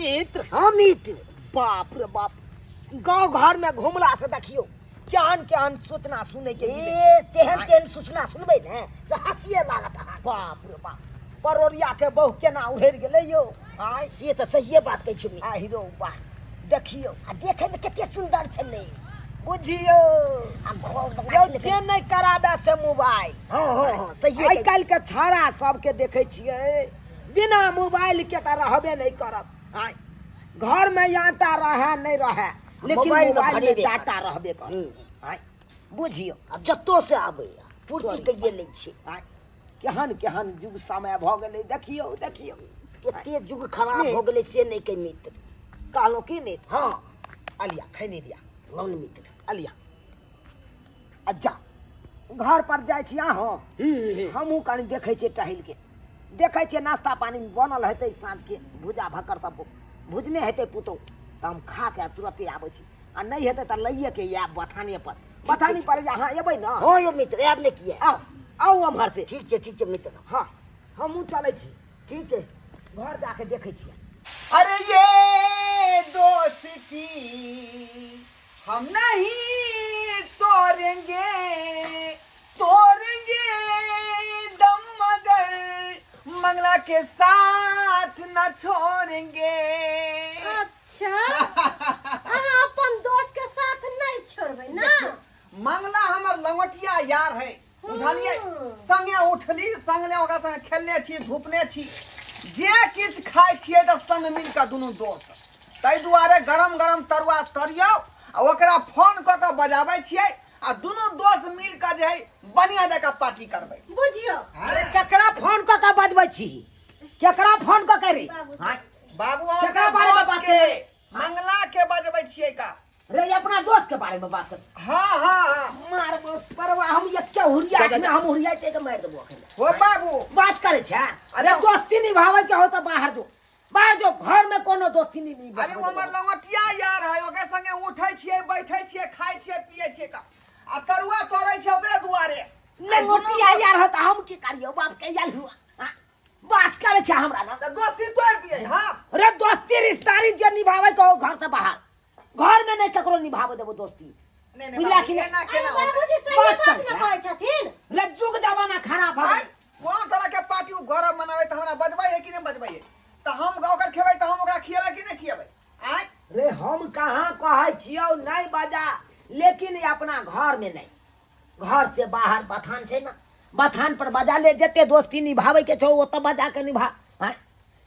मित्र। हाँ मित्र। बाप रे बाप, गांव घर में घुमला से देखियो केहन केहन सूचना सुनै के मिलै छै। ए तेहन तेहन सूचना सुनबै ने से हँसिए लागत अहाँ। बाप रे बाप, परोरिया के बहु केना उड़ि गेलै यौ। आँय से तऽ सहिए बात कहै छी। आ हीरो वाह, देखियौ आ देखै मे कते सुन्दर छलै। बुझियौ आ घर बला यौ छलै। जे नहि कराबे से मोबाइल। हँ हँ हँ सहिए आइ कहै छी। काल्हि के छाड़ा सबके देखै छियै बिना मोबाइल के तऽ रहबे नहि करत। आँय घर में आटा रहे नहीं रहे लेकिन मोबाइल में मोबाइल में भरेबे डाटा रहबे करत। आँय बुझियौ आब जतो से आबैया पूर्ति कैये लै छै। आँय केहन केहन युग समय भऽ गेलै। देखियौ देखियौ कते युग खराब भऽ गेलै से नहि कहि मित्र। कहलहुँ की मित्र? हँ। अलिया खैनी दिया लौन मित्र। अलिया अच्छा घर पर जाइ छी अहाँ, हमहूँ कनि देखै छियै टहलि के, देखै छियै नाश्ता पानी बनल हेतै, साँझके भुजा भक्कर सब भुजने हेतै पुतहु, तऽ हम खा के तुरते आबै छी। आ नहि हेतै तऽ लैए के आयब बथाने पर। बथानी पर अहाँ एबै ने? हँ यौ मित्र, आयब ने किए। आउ आउ एम्हर से। ठीक छै ठीक छै मित्र। हँ हमहूँ चलै छी। ठीक छै, घर जाके देखै छियै। अरे ये दोस्ती हम नहीं तोड़ेंगे, तोड़ेंगे दम मगर मंगला के साथ न छोड़ेंगे। अच्छा अहाँ अपन दोस्त के साथ नहीं छोड़बै ना? मंगला हमर लंगोटिया यार है, बुझलियै? संगे उठली, संगे ओकरा संगे खेलने छी, धुपने छी, जे किछु खाइ छियै तऽ संग मिल कऽ दुनू दोस्त। ताहि दुआरे गरम गरम तरुआ तरियौ आ ओकरा फोन कऽ कऽ बजाबै छियै आ दुनू दोस्त मिल कऽ जे है बढ़िआँ जकाँ पार्टी करबै। बुझियौ। अरे केकरा फोन कऽ कऽ बजबै छी? केकरा फोन कऽ के रे? बाबू। हाँ? बाबू, हम केकरा अपना बारे में दोस्त बात के करै? मंगला के बजबै छियै का। रे अपना दोस्त के बारे में बात कर। हाँ हाँ हाँ। मार बस परवा, हम एके हुरिया जा, जा, में जा। हम हुरिया के मारि देबो अखन। हो बाबू। बात करे छै? अरे दोस्ती निभावे के हो तऽ बाहर जो, बाहर जो, घर में कोनो दोस्ती नहीं निभावे अरे वो हमर लंगोटिया यार है, ओकरे संगे उठै छियै, बैठै छियै, खाइ छियै, पियै छियै का। आ तरुआ तरै छै ओकरे दुआरे। लंगोटिया यार हो तऽ हम की करियौ बाप के यार हुआ। हाँ? बात करे छै हमरा ना। तऽ दोस्ती तोड़ि दियै। हाँ। अरे दोस्ती रिश्तेदारी जे निभावे के हो घर से बाहर, घर में नहीं ककरो निभावे देबो दोस्ती। नहीं, नहीं, बुझला बाबू, कि नहीं? एना अरे केना होतै? बाबूजी सही बात बात करै ने छै। कहै छथिन। रे जुग जमाना खराब भऽ आइ, गेलै। कोन तरह के पार्टी उ घर में मनाबै तऽ हमरा बजबै है कि नहि बजबै है? तऽ हम ओकर खेबै तऽ हम ओकरा खिएबै कि नहि खिएबै? आँय? रे हम कहाँ कहै छियौ नहीं बजा, लेकिन अपना घर में नहीं, घर से बाहर बथान छै ना, बथान पर बजा ले, जते दोस्ती निभावे के छौ ओतऽ बजा के निभा। आँय?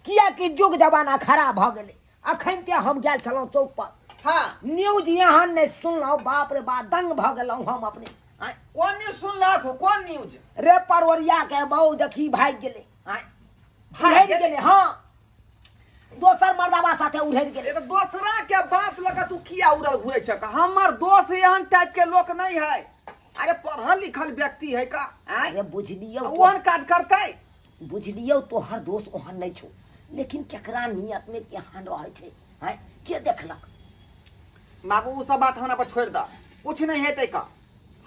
कियाकि जुग जमाना खराब भऽ गेलै। अखन ते हम गेल छलहुँ चौक पर, हाँ। न्यूज एहन नहि सुनलहुँ, बाप रे बाप दंग भऽ गेलहुँ हम अपने। आँय? कोन न्यूज सुनलक? कोन न्यूज? रे परोरिया के बहू देखी भागि गेलै। आँय? भागि उड़ि गेलै? गेलै, हाँ, दोसर मर्दाबा साथे उड़ि गेलै। ए तऽ दोसरा के बात लऽ कऽ तू किया उड़ल घुरै छक? हमर दोस्त एहन टाइप के लोक नहीं है। अरे पढ़ल लिखल व्यक्ति है का? आँय? अरे बुझलियौ तो- ओहन काज करतै? बुझलियौ तोहर दोस्त ओहन नहि छौ, लेकिन केकरा नियत में केहन रहै छै, आँय, के देखलक? बाबू ओ सब बात हमरा पर छोड़ि दऽ, कुछ नहीं हेतै का।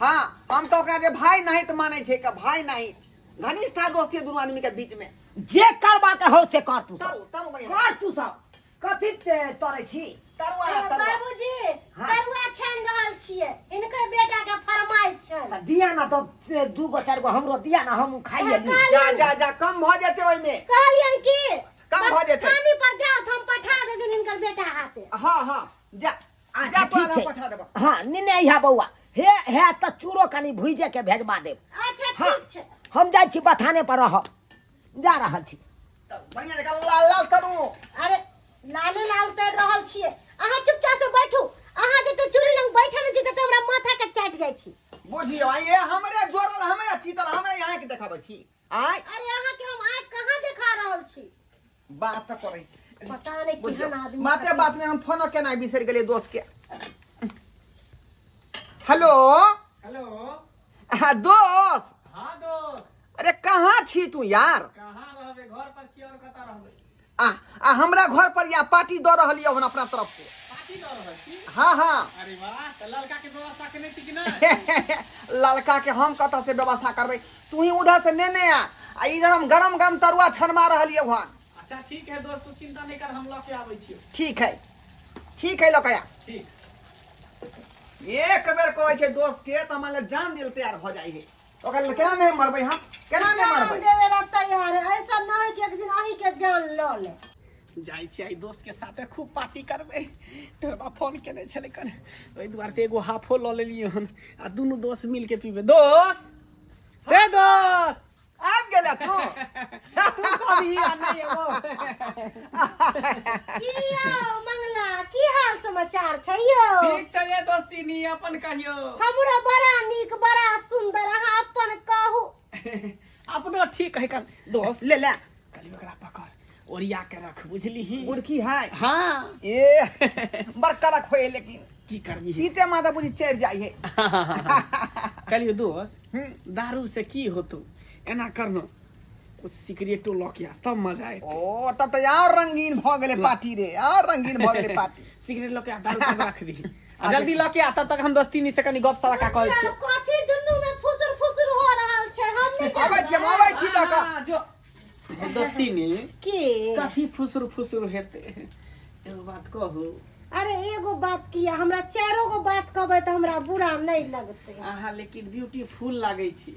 हाँ, हम तऽ ओकरा जे भाय नहीं तऽ मानै छै का, भाय नहीं, घनिष्ठा दोस्ती दुनू आदमी के बीच में। जे करबा के हो से कर तू सब। तरू, तरू बढ़िया। कर तू सब। कथी तरै छी? तरुआ, तरुआ। बाबूजी, हाँ। तरुआ छानि रहल छियै, हिनकर बेटा के फरमाइश छनि। तऽ दिया ना तऽ से दू गो चारि गो हमरो दिया ना, हम खाइए ली। जा जा जा, कम भऽ जेतै ओहिमे। कहलियनि की कम भऽ जेतै। थानी पर जाउ तऽ हम पठा देबनि हिनकर बेटा हाथे। हाँ हाँ जा। अच्छा, जा, तोरा ठीक हम छै। पठा देबऽ। हाँ, नेने अइहा बौआ। हे हे तऽ चूरो कनि भुइजे के भेजबा देब। अच्छा, हाँ, ठीक छै। हम जाइ छी बथाने पर रहब, जा रहल छी। तब बढ़िया जकाँ लाल लाल तरू। अरे लाले लाल तर रहल छियै, अहाँ चुपचाप से बैठू। अहाँ जते चूड़ी लग बैठल छी तते हमरा माथा के चाटि जाइ छी। बुझियौ, आइ ये हमरे जोड़ल, हमरे चीतल, हमरे आँखि देखाबै छी। आँय? अरे अहाँ के हम आँखि कहाँ देखा रहल छी? बात तऽ करै पता नहि बुझियौ, केहन आदमी बाते छथिन। बात में हम फोनो केनाइ बिसरि गेलियै दोस्त के। हेलो। हेलो। हाँ, दोस्त। हाँ दोस्त। अरे कहाँ छी तू यार? कहाँ रहबे, घर पर छी और कतऽ रहबे? आ, आ हमरा घर पर या पार्टी दऽ रहल यऽ अपना तरफ से। पार्टी दऽ रहल छी? हाँ हाँ। अरे वाह, तऽ ललका के व्यवस्था केने छी कि नहि? ललका के हम कतऽ से व्यवस्था करबै, तू ही उधर से नेने आ, आ इधर हम गरम गरम तरुआ छनमा रहल यऽ वहाँ। अच्छा ठीक है दोस्त, तू चिंता नहीं कर, हम लऽ के आबै छियौ। ठीक है, ठीक है, लऽ के आ। ठीक। एक बेर कहै छै दोस्त के तऽ मान ले जान दिल तैयार भऽ जाइ है। ओकरा लेल केना नहि मरबै हम, केना नहि जान मरबै? देवे ला तैयार है, ऐसा नहीं कि एक दिन अहीं के जान ल ले। जाइ छियै आइ दोस्त के साथे खूब पार्टी करबै। तोहर फोन केने छलै कन, ओहि दुआरे तऽ एगो हाफो लऽ लेलियै हन आ दुनू दोस्त मिल के पीबै। दोस्त हे दोस्त, आबि गेलै तू? तू कभी आ नहि एबो। की यौ मंगला, की हाल समाचार छै यौ? ठीक छै ये दोस्ती नी, अपन कहियो। हमरो बड़ा नीक, बड़ा सुंदर, अहाँ अपन कहू। अपनो ठीक है कन दोस्त। ले ले। कहली ओकरा पकड़, ओरिया के रख, बुझली ही? मुर्खी है। हाँ। ए बड़ कड़क होय, लेकिन की करबी, पीते माता बुझी चढ़ि जाइ है। कहलियो दोस्त, हम्म। दारू से की होतो? एना करना, कुछ सिगरेटो लऽ के आ, तब मजा आयत। ओ तब तऽ और रंगीन भऽ गेलै पार्टी रे, और रंगीन भऽ गेलै पार्टी। सिगरेट लऽ के आ, दारू तब रख दी आ जल्दी लऽ के आ, तब तक हम दोस्ती से कनी गप सड़ा का कहै बुझियौ, छियै। कथी दुनू में फुसुर फुसुर हो रहल छै, हम नहि आबै छी, हम जानबै। आबै छी लऽ कऽ। हाँ, जो दोस्ती नी। की? कथी फुसुर फुसुर हेतै? एगो बात कहू। अरे एगो बात किया, हमरा चारो गो बात कहबै तऽ हमरा बुरा नहि लगतै। अहाँ लेकिन ब्यूटीफुल लागै छी।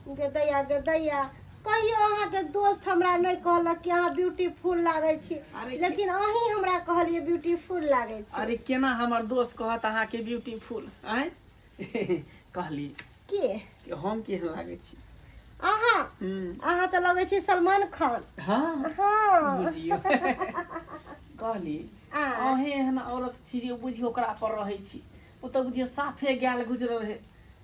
गे दैया, गे दैया, कहियो अहाँके दोस्त हमरा नहि कहलक कि अहाँ ब्यूटीफुल लागै छी। अरे लेकिन अहीं हमरा कहलियै ब्यूटीफुल लागै छी। अरे केना हमर दोस्त कहत अहाँके ब्यूटीफुल? आँय, कहली के कि हम केहन लागै छी? अहाँ? हम्म। अहाँ तऽ लगै छी सलमान खान। हाँ। हाँ। बुझियौ, कहली आ अहें एहन औरत छी जे बुझियौ ओकरा पर रहै छी, ओ तऽ बुझियौ साफे गायल गुजरल रहै,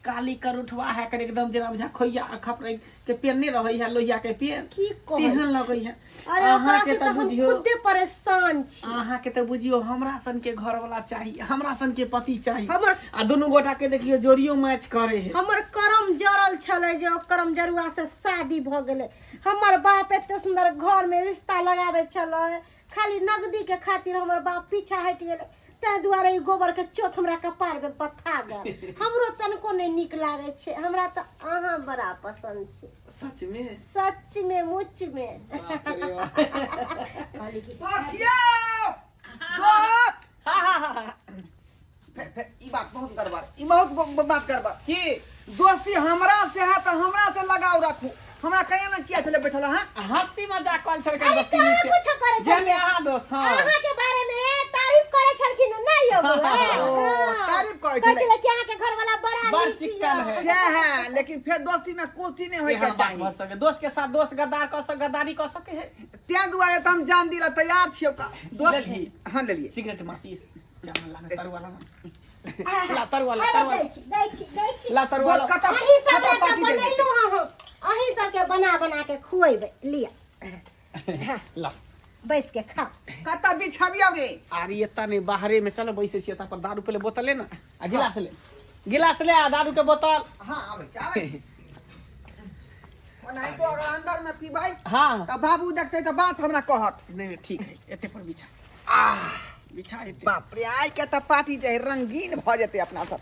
काली करूठवा है कर एकदम जेना बुझा खोइया खपड़े के पेन रहै है, लोहिया के पेन की कहै तेहन छी? लगै है। अरे ओकरा अहाँके से तऽ तऽ हम बुझियौ खुदे परेशान छी। अहाँके तऽ बुझियौ हमरा सन के घरवाला चाही, हमरा सन के पति चाही। हमर आ दुनू गोटा के देखियौ जोड़ियो मैच करे है। हमर करम जरल छलै जे ओ करम जरुआ से शादी भऽ गेलै। हमर बाप एते सुन्दर घर में रिश्ता लगाबै छलै, खाली नगदी के खातिर हमर बाप पीछा हटि गेलै। ताहि दुआरे ई गोबर के चोट हमरा कपार में पथा गेल। हमरो तनिको नहि नीक लागै छै। हमरा तऽ अहाँ बड़ा पसन्द छी। सच में? सच में, मुच में। बाप रे बाप। कहली कि दोस्त यौ, दोस्त। फे- फे- ई बात बहुत गड़बड़, ई बहुत बात गड़बड़। की? दोस्ती हमरा से है तऽ हमरा से लगाव राखू। हमरा कहिया ना किया छले बैठल है? हंसी मजाक कल छल। अरे कहाँ कुछो करै जेने छलियै? अहाँ दोस्त, हाँ। अहाँ के बारे में तारीफ करै छलखिन नहीं यौ बौआ? ओ, हाँ। तारीफ करै कहै छलै। छलै कि अहाँ के घर वाला बड़ा बड़ नीक चिक्कन यऽ। है। से है, लेकिन फेर दोस्ती में कुश्ती नहीं होय के एहन बात चाही। भऽ सके दोस्त के साथ दोस्त गद्दार कऽ सक, गद्दारी कऽ सके है। तें दुआरे तऽ हम जान दिला तैयार छियौ का दोस्त। लेलही? हाँ, लेलियै। सिगरेट माचिस जान ला, तरुआ ला, ला तरुआ ला। अरे तरुआ दै छी, दै छी, दै छी। ला तरुआ दोस्त ला। कतऽ अहीं सब कतऽ के पार्टी देल जेतै? बनेलहुँ हँ हम, अहीं सबके बना बना के खुएबै। लिअ, ला। बैस के खाओ। कतऽ बिछबियौ रे? अरे एतऽ नहि, बाहरे में चलो, बैसे छियै एतऽ पर। दारू पहिले बोतल ले ना आ गिलास ले, गिलास ले आ दारू के बोतल। हाँ, आबै छी, आबै छी। ओनाहितो अगर अंदर में पीबै हाँ तऽ बाबू देखतै तऽ बात हमरा कहत। नहीं नहीं, ठीक है, एते पर बिछा, बिछा एते। बाप रे, आइ के तऽ पार्टी जे रंगीन भऽ जेतै अपना सब।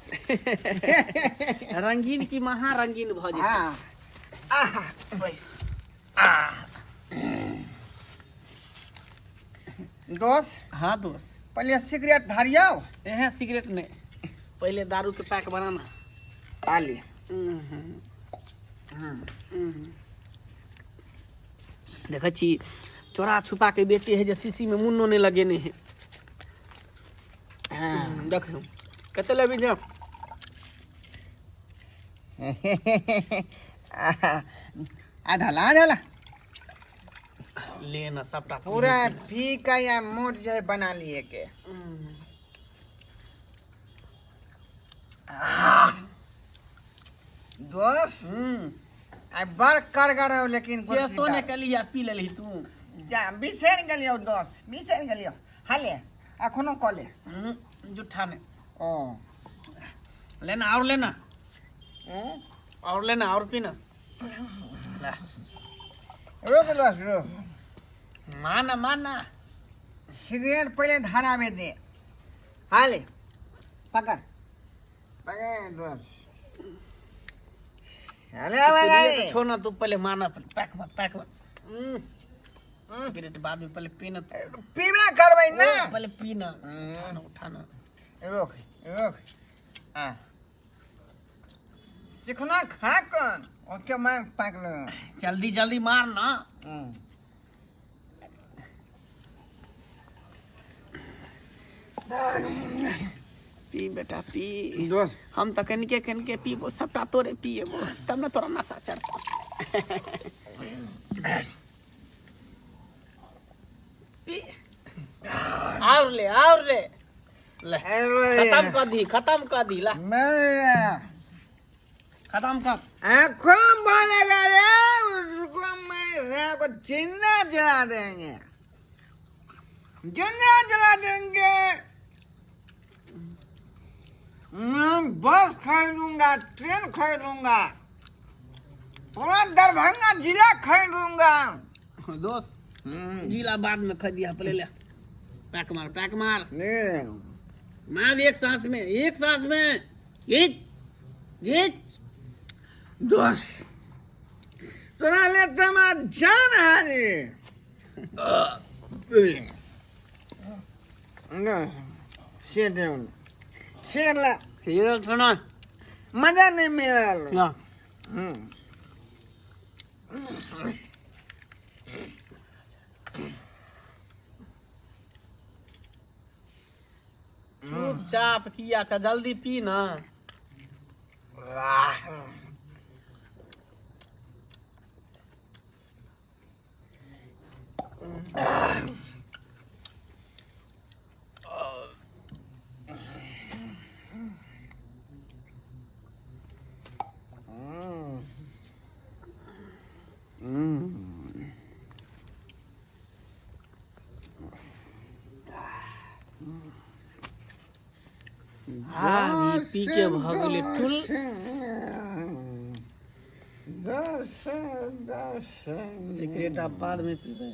रंगीन की महा रंगीन भऽ जेतै। हाँ, आहा। बैस। दोस्त। हाँ दोस्त। पहिले सिगरेट धरियौ। एहे सिगरेट नहीं, पहले दारू के पैक बनाना। आ लिअ। देखै छी चोरा छुपा के बेचे है जे शीशी में मुन्नो नहीं लगेने है। देखियौ कते लेबी जे। आधा ला, आधा ला। ले ना सबटा। पूरा पी के या मोट जे है बना लिए के। दोस्त, आइ बड़ करगर हौ, लेकिन चेसो ने कली आ पी लेलही तू। जा, बिसरि गेलियौ दोस्त, बिसरि गेलियौ। हाले अखनो कऽ ले। जुट्ठा ने। ओ लेना और लेना और लेना और पीना ला। रुक दोस्त, रुक। माना माना। सिगरेट पहिले धरावे दे। हाले पकड़ पकड़ दोस्त, अरे सिगरेट आवाज छोड़ ना तू, पहले माना, पहले पैक बन, पैक बन। सिगरेट बाद में, पहले पी ना। पीबे करबै ना। पहले पी ना, उठा ना, उठा ना। रोक रोक, आ चिकना खा कर ओके मैं पाक लो। जल्दी जल्दी मार ना। पी बेटा पी। दोस्त, हम तऽ कनिके कनिके पीबो, सबटा तोरे पिएबो तब ने तोरा नशा चढ़तौ। पी, और ले, और ले, ले, खत्म कर दी, खत्म कर दी, ला। मैं खत्म कर। आंखों बोलेगा रे उसको, मैं रे को जिंदा जला देंगे, जिंदा जला देंगे। मैं बस खरीदूंगा, ट्रेन खरीदूंगा, पूरा दरभंगा जिला खरीदूंगा। दोस्त, जिला बाद में खरीदिया, पहले ले पैक मार, पैक मार। नहीं। मार एक सांस में, एक सांस में घीच घीच। दोस्त, तोरा ले तो हमारा जान हारी। शेर शेर ला। फिर छोड़ना। मजा नहीं मिला। ना। चुपचाप किया अच्छा, जल्दी पी ना। वाह। हाँ, पी के भऽ गेलै टुल। दस दस। सिगरेट आब बाद में पीबै।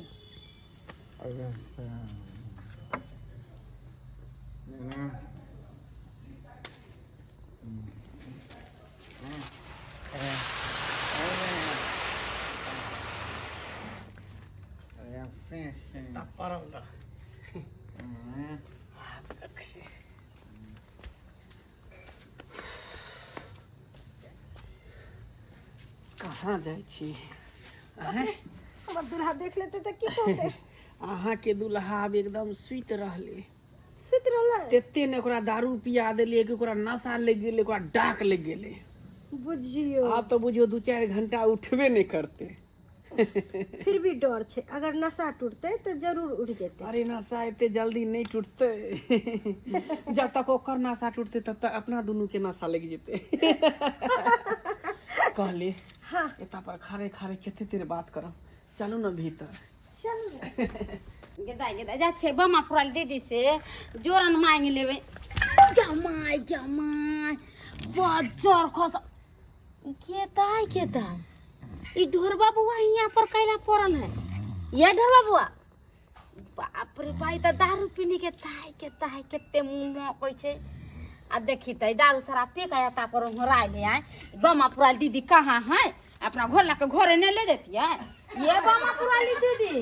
तब पड़ल रह। आब देखी। कहाँ जाइ छी? हमर दूल्हा देख लेते तऽ की कहते? अहाँके दुल्हा आब एकदम सुति रहले। सुति रहलै? तेते ने ओकरा दारू पिया देलियै कि ओकरा नशा लागि गेलै, ओकरा डाक लागि गेलै। बुझियौ। आब तऽ बुझियौ 2-4 घंटा उठबे नहि करतै। फिर भी डर छै, अगर नशा टूटतै तऽ जरूर उठ जेतै। अरे नशा एते जल्दी नहि टूटतै। जब तक ओकर नशा टूटतै तब तक अपना दुनू के नशा लागि जेतै। कहली। हाँ। एता पर खड़े खड़े कते देर बात करब, चलू ने भीतर। चल। गेदा गेदा जा छै बमा पुराल दीदी से जोरन मांग लेबै। जमाई जमाई बजर खस केताय केताय, ई ढोरबा बुआ हियां पर कैला पड़ल है? ये ढोरबा बुआ, बाप रे बाई, तऽ दारू पीने के ताय के ताय कते मुँह महकै छै। आ देखी तऽ दारू शराब पी के आता पर होराय ले आए। बमा पुराल दीदी कहाँ है? अपना घर लाके घरे नहीं ले देती है ये बमा पुराली दीदी?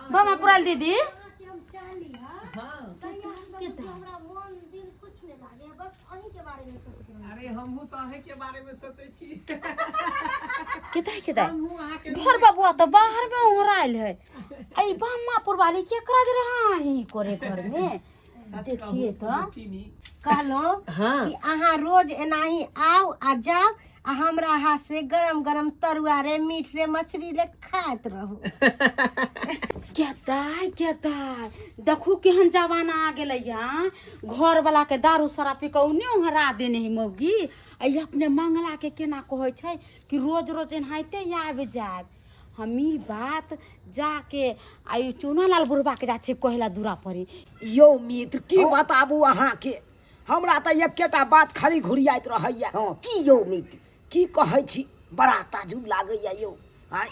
बमा पुराल दीदी। हम चाहली हमरा मन दिल कुछ नहीं लागे, बस अहीं के बारे में सोचते रही। अरे हमहूँ तऽ अहीं के बारे में सोचै छी। केताय केताय। हमहूँ अहाँके घर बबुआ तो बाहर में ओहरायल है। आई बमा पुरवाली के करज रहा ही करे घर में? देखिए तो। कहलहुँ हाँ। कि अहाँ रोज एनाही आउ आ जाउ आ हमरा हाथ से गरम गरम तरुआ रे, मीट रे, मछली रे खाइत रहू। केताय केताय, देखू केहन जमाना आ गेलै। यहाँ घर वाला के दारू शराब पी के ओने हरा देने है मौगी। आ ई अपने मंगला के केना कहै छै कि रोज रोज एनाहिते आबि जायब। हम ई बात जाके आ ई चूना लाल बुढ़बा के जा छै कहला दूरा परी। यौ मित्र, की बताबू अहाँके, हमरा तऽ एकेटा बात खाली घुरियाइत रहैया। हँ। की यौ मित्र, की कहै छी, बड़ा ताजुब लागैया यौ। आँय,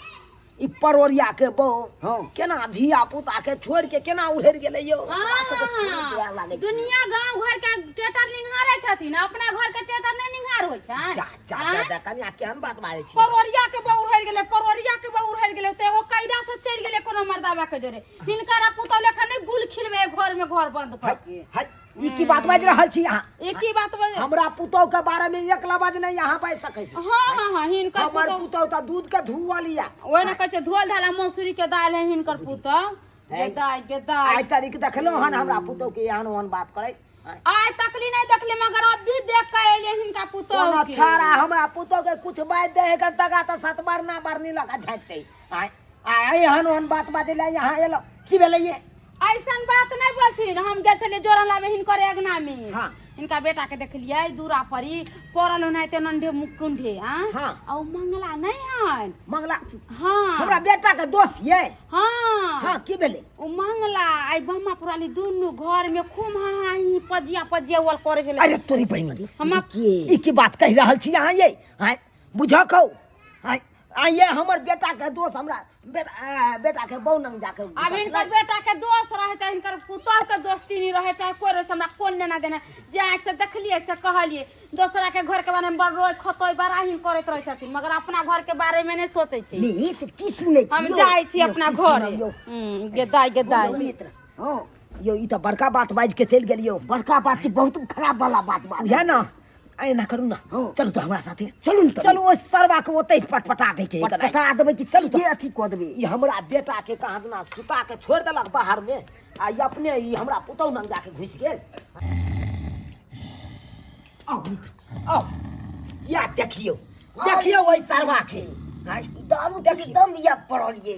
ई परोरिया के बहू हाँ। केना धिया पुता के छोड़ के केना उड़ेर गेलै यौ हमरा सबके थोड़े दया लागै छै। दुनिया गांव घर के टेटर निंघारे छथिन अपना घर के टेटर नहीं निंघार होइ छै जा जा जा जा कनिया केहन बात बाजै छी परोरिया के बहू रहि गेलै परोरिया के बहू रहि गेलै तऽ एगो कैदा से चलि गेलै कोनो मर्दाबा के जोरे हिनकर पुतौ लेखा नहि गुल खिलबै घर में घर बंद हाय कर के हाय ई की बात बाजि रहल छी अहाँ एक ही बात बजे हमरा पुतोह के बारे में एक लबाज नहीं यहाँ बाजि सकै छी हाँ हाँ हाँ हिनकर हमर पुतौ पुतोह तऽ दूध के धुअल या ओहि ने कहै छै धोल धाला मसूरी के दालि है हिनकर पुतौ गेदाय गेदाय आइ तारीख देखलहुँ हन हमरा पुतोह के एहन ओहन बात करै आइ तकली नहीं देखली मगर अब भी देख के एलियै हिनका पुतौ कोनो के छाड़ा हमरा पुतोह के कुछ बाजि दे है तगा तऽ सात बार ना बार लगा झाँकतै आइ आइ एहन ओहन बात बाजै लए यहाँ एलहुँ की भेलै ये ऐसन बात नहीं बोलथिन हम गेल छलियै जोरन लाबे हिनकर अंगना में हाँ। हिनका बेटा के देखलियै दूरा पर ही पड़ल ओनाहिते नंढे मुकुंढे हाँ हाँ। आ उ मंगला नहीं हन मंगला हाँ हमरा बेटा के दोष ये हाँ हाँ की भेलै ओ मंगला आई बम्मा पुरानी दुनू घर में खूब हाँ हाँ ही पजिया पजिया वाल करे छलै अरे तोरी बहिन हम ई की बात कहि रहल छी अहाँ ये आँय बुझऽ कहू आँय आ ये हमर बेटा के दोष हमरा बेटा बेटा के बहु नंग जाके आब हिनकर बेटा के दोष रहे चाहे हिनकर पुतोह के दोस्ती नहीं रहे चाहे कोई रहे से हमरा कोन लेना देना जे आँखि से देखलिए से कहलिए दोसरा के घर के बारे में बड़ रोय खतोय बड़ा ही करैत रहै छथिन मगर अपना घर के बारे में नहीं सोचै छै मित्र की सुनै छी हम यौ? जाइ छी यौ, अपना की घर सुनब यौ? गेदाय गेदाय मित्र हाँ यौ ई तऽ बड़का बात बाजि के चलि गेलियौ बड़का बात की बहुत खराब वाला बात बात बुझा ना एना करू ना हाँ। चलू तो हमरा साथे चलू ने तब। चलू ओहि सरवा के ओतै पटपटा दै के पटपटा देबै कि चलू तो। सीधे अथी कऽ देबै ई हमरा बेटा के कहाँ दिना सुता के छोड़ि देलक बाहर में आ ई अपने ई हमरा पुतहु लग जाके घुसि गेल आउ मित्र आउ या देखियौ देखियौ ओहि सरवा के आँय, ई दारू के एकदम या पड़ल ये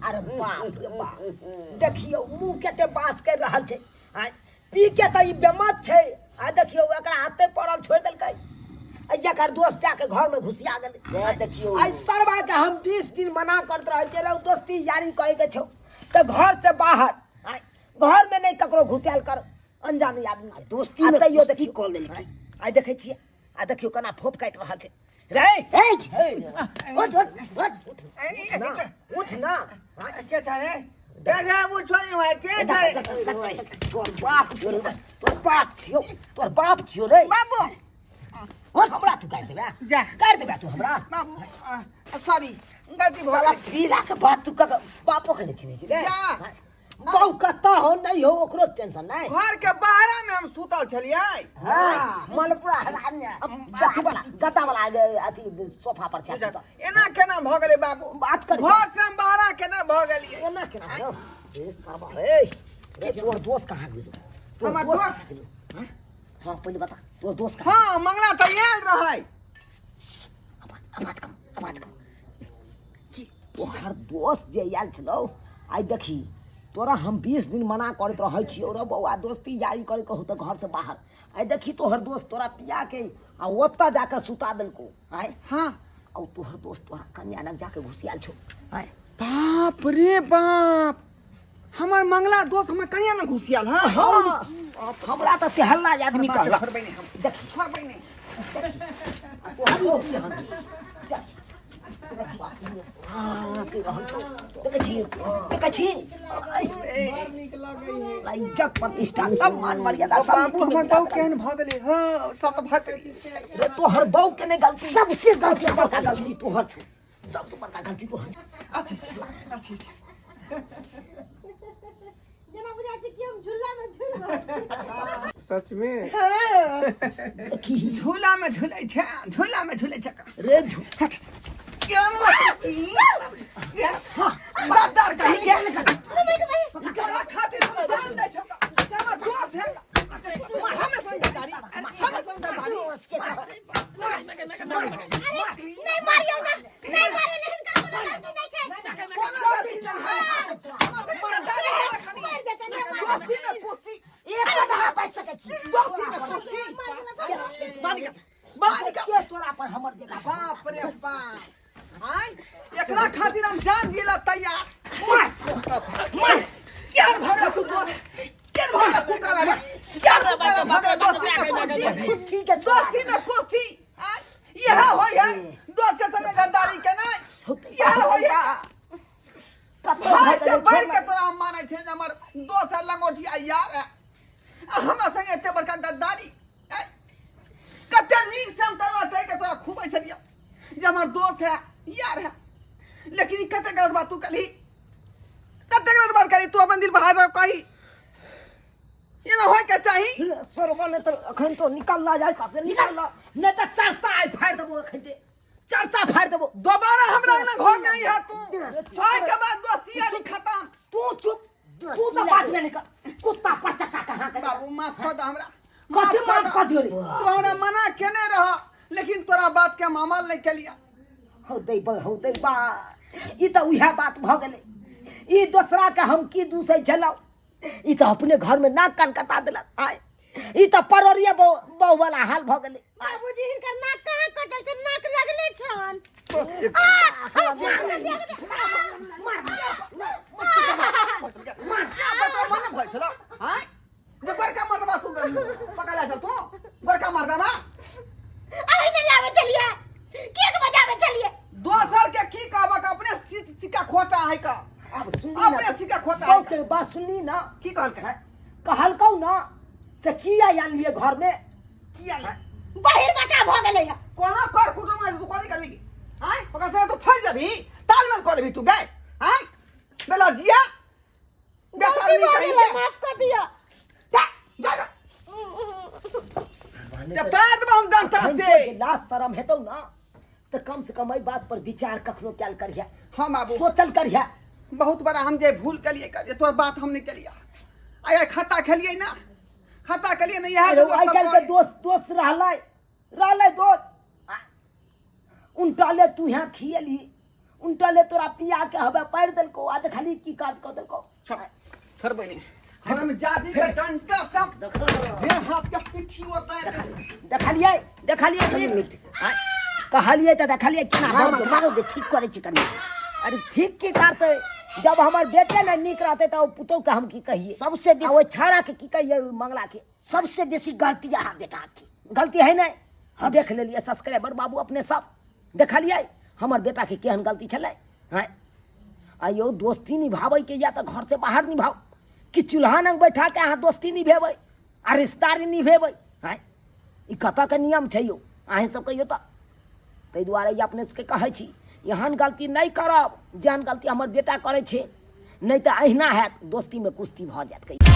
अरे बाप रे बाप देखियौ मुँह कते बास करि रहल छै आँय पी के तऽ ई बेमत छै आ देखियौ एकरा हाथे पड़ल छोड़ि देलकै आ एकर दोस्त जाके घरमे घुसिया गेलै सएह देखियौ आइ सरवा के हम 20 दिन मना करत रहै छियै रौ दोस्ती यारी करे के छौ तऽ घर से बाहर आँय घर में नहीं ककरो घुसायल कर अनजान आदमी के। दोस्ती में आ तैयो कुश्ती देखियौ कऽ लेलकै। आइ देखै छियै आ देखियौ केना फोप काटि रहल छै रे ए हे, उठ उठ उठ उठ ना उठ ना के छै रे के छै उठो नहीं भाई के छै तोर बाप छियौ रे तोर बाप छियौ तोर बाप छियौ रे बाबू और हमरा तू गारि देबे जा। गारि देबे तू हमरा बाबू सॉरी गलती भऽ साला गेल पीला के बात तू कक बापो के नहीं चिन्है छी रे जा। बहु कतऽ हो नहीं हो ओकरो टेंशन नहीं घर के बाहरा में हम सुतल छलियै हाँ मलपुरा हरामी है। अथी वाला गद्दा वाला अथी सोफा पर छै सुतल। एना केना भऽ गेलै बाबू बात करै छै। घर से हम बाहरा केना भऽ गेलियै एना केना यौ रे सरबा रे रे तोर दोस्त कहाँ गेलो तोर हमर दोस्त दोस्त? कहाँ गेलो हाँ? हाँ पहिले बता तोर दोस्त कहाँ हाँ मंगला तऽ आयल रहै आवाज आवाज कम आवाज कम की तोहर दोस्त जे आयल छलौ आइ देखी तोरा हम 20 दिन मना करैत रहै छियौ रे बौआ दोस्ती यारी करे कहू तऽ घरसँ बाहर आइ देखी तोहर दोस्त तोरा पिया के आ ओतऽ जाके सुता देलकौ आइ हाँ आ तोहर दोस्त तोरा कन्या लग जाके घुसियाल छौ आइ बाप रे बाप हमर मंगला दोस्त हमर कनिया ने घुसियाल हाँ हाँ हमरा तऽ तेहल्ला आदमी बाप रे, कहलक छोड़बै नहि हम देखी छोड़बै नहि इज्जत प्रतिष्ठा सब मान मर्यादा सब बाबू हमर बहू केहन भऽ गेलै हँ सत भतरी रे तोहर बहू के नहि गलती सबसे गलती बड़का गलती तोहर छौ सबसे बड़का गलती तोहर छौ अथी से अथी से जेना बुझाइ छै कि हम झूला में झूल रहल छी सच में देखी झूला में झूलै छै झूला में झूलै छै रे झू हट गद्दार कहीं के तोरा खातिर हम जान दै छौ हमर दोस्त है हमें संग गद्दारी हमें संग गद्दारी नहीं मारियो ना नहीं मारियो ना हिनकर कोनो गलती नहीं छै कोनो गलती नहीं है हमर संग गद्दारी करा खाली मार देते नहीं मार दोस्ती में कुश्ती एक बार अहाँ बाजि सकै छी दोस्ती में कुश्ती बाहर निकल बाहर निकल के तोरा पर हमर बेटा बाप रे बाप आय एकरा खातिर हम जान दिएला तैयार मार मार केहन भगला तू दोस्त केहन भगला कुकारा रे केहन कुकारा भगला दोस्ती में कुश्ती ठीक है दोस्ती में कुश्ती आय यह होय है दोस्त के संगे गद्दारी केनाइ दोस्त है लंगोटिया यार है आ हमरा संगे एते बड़का गद्दारी ऐ, कते नीक से हम तरुआ तरि के तोरा खुबै छलियौ जे हमर दोस्त है यार है लेकिन ई कते गलत बात तू कलही कते गलत बात कलही तू अपन दिल बाहर रख कही एना होय के चाही सरवा ने तऽ अखन तो निकलला जाय से निकलला नहि तऽ चर्चा आइ फाड़ि देबो अखन ते चर्चा फाड़ि देबो दोबारा हमरा अंगना घर नहीं है तू आइ के बाद दोस्ती यारी खत्म तू चुप तू तऽ बाजबे नहि कर कुत्ता पर चक्का कहाँ के बाबू माफ कर दे हमरा कथी माफ कर दियो रे? तू हमरा मना केने रह लेकिन तोरा बात के हम अमल नहीं केलिया हौ दै बा हौ दै बा ई तऽ उएह बात भऽ गेलै ई दोसरा के हम की दूसै छलहुँ ई तऽ अपने घर में नाक कान कटा देलक आय ई तऽ परोरिये बहु बहु वाला हाल भऽ गेलै बाबूजी हिनकर नाक कहाँ कटल छै नाक लगले छन तोरा मन भइल छलौ आँय जे बड़का मर्दबा तू पकड़ा छल तू बड़का मर्दबा अहीं ने लावे चलिए के के बजावे चलिए दोसर के की कहबक अपने सिक्का खोटा है का आब सुनली ना अपने सिक्का खोटा है के बात सुनली ना की कहलकै है कहलकौ ना से किया आनलिए घर में किया ले बहिर बटा भ गेलै है कोना कर कुटुम आज तू कोनी करबी आँय ओकरा संगे तू फैल जबी तालमेल कर लेबी तू गए आँय बेला जिया गलती बेटा भ कहीं गेलै के माफ कर दिया जा जा जा जा पैर दबा हम डंटा अखन से जे लाज शरम हेतौ ना तऽ कम से कम एहि बात पर विचार कखनो कयल करिहे हाँ बाबू सोचल करिहे बहुत बड़ा हम जे भूल कलिए करिए तोर बात हम नहीं कलिए आया खाता खेलिए ना खाता खेलिए ना यह अरे आइ काल्हि के दोस्त दोस्त रहलै रहलै दोस्त उनटा ले तू यहाँ खियली उनटा ले तोरा पिया के हवे पारि देलको आ देखली की काज कऽ देलको छोड़ बनी हम जादी के डंडा सब जे हाथ के पिठी होता है देखलियै देखलियै चलू मित्र। आँय, कहलियै तऽ देखलियै केना मारो हम दे मारो दे ठीक करै छी कनि अरे ठीक की करतै जब हमर बेटे नहि नीक रहतै तऽ ओ पुतोह के हम की कहियै सबसे आ बेसी ओहि छाड़ा के की कहियै ओहि मंगला के सबसे बेसी गलती अहाँ बेटा के गलती है नहि हम देख लेलियै सब्सक्राइबर बाबू अपने सब देखलियै हमर बेटाके केहन गलती छलै आँय आइयो दोस्ती निभाबैके या तऽ घरसँ बाहर निभाउ कि चूल्हा लग बैठा के अहाँ दोस्ती निभेबै आ रिश्तेदारी निभेबै आँय ई कतऽके नियम छै यौ अहीँ सब कहियौ तऽ ताहि दुआरे ई अपने सबके कहै छी एहन गलती नहि करब जेहन गलती हमर बेटा करै छै नहि तऽ अहिना हैत दोस्तीमे कुश्ती भऽ जायत कहियो।